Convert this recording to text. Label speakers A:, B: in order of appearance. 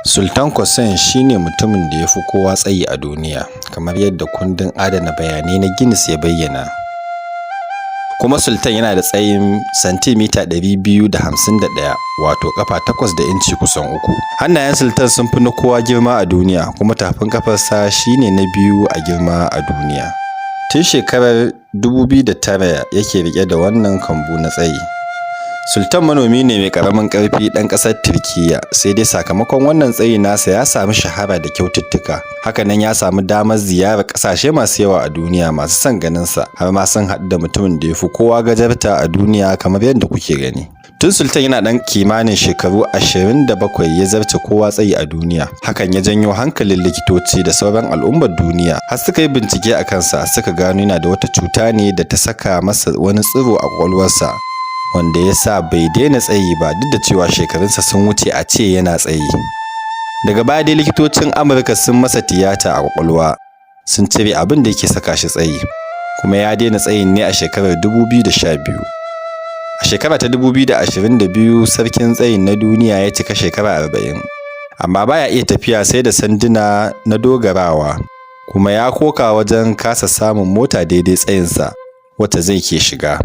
A: Sultan Kösen shi ne mutumin da ya fi kowa tsayi a duniya, kamar yadda kundin adana bayanai na Guinness ya bayyana. Kuma Sultan yana da tsayin santimita 251, wato ƙafa 8 da inci kusan 3. Hannayen Sultan sun fi na kowa girma a duniya, kuma tafin ƙafarsa shi ne na biyu a girma a duniya. Tun shekarar 2009 yake riƙe da wannan kambu na tsayi. Sultan manomi ne mai ƙaramin ƙarfi ɗan ƙasar Turkiyya, sai dai sakamakon wannan tsayi nasa ya sami shahara da kyaututtuka. Hakanan ya samu damar ziyarar ƙasashe masu yawa a duniya masu son ganinsa, har ma sun haɗu da mutumin da ya fi kowa gajarta a duniya, kamar yadda kuke gani. Tun Sultan yana ɗan kimanin shekaru 27 ya zarce kowa tsayi a duniya. Hakan ya janyo hankalin likitoci da sauran al'ummar duniya, har suka yi bincike a kansa, suka gano yana da wata cuta ne da ta saka masa wani tsiro a ƙwaƙwalwarsa, wanda ya sa bai daina tsayi ba duk da cewa shekarunsa sun wuce a ce yana tsayi. Daga baya dai likitocin Amurka sun masa tiyata a ƙwaƙwalwa, sun cire abin da yake saka shi tsayi, kuma ya daina tsayin ne a shekarar 2012. A shekara ta 2022 sarkin tsayin na duniya ya cika shekara 40, amma baya iya tafiya sai da sanduna na dogarawa, kuma ya koka wajen kasa samun mota daidai tsayinsa wacce zai ke shiga.